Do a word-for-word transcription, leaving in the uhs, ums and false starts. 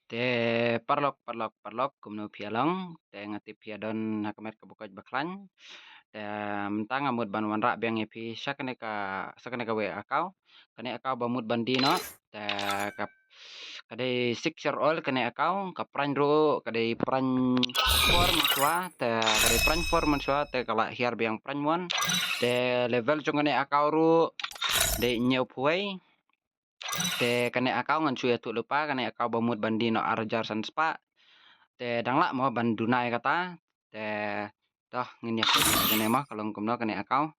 Te paralok, paralok, paralok, kumno phi ïa long? Te nga tip phi ïa don ha ka met kaba koit ba khlaiñ. Te mynta nga mut ban wanrah biang ïa phi sha kane ka, sha kane kawei ka account. Kane ka account ba mut ban die noh. Te ka, ka dei six year old kane ka account, ka prank ruh ka dei prank four mynshuwa, te ka dei prank four mynshuwa, te ka la hiar biang prank one. Te level jong kane ka account ruh dei hynñiewphew wei. Te kane ka account ngan shu ïathuh lypa, kane ka account ba mut ban die noh ar hajar san spah. Te dang lah mo ban duna ïa kata. Te to ngin ïa peit kane mo ka long kumno kane ka account.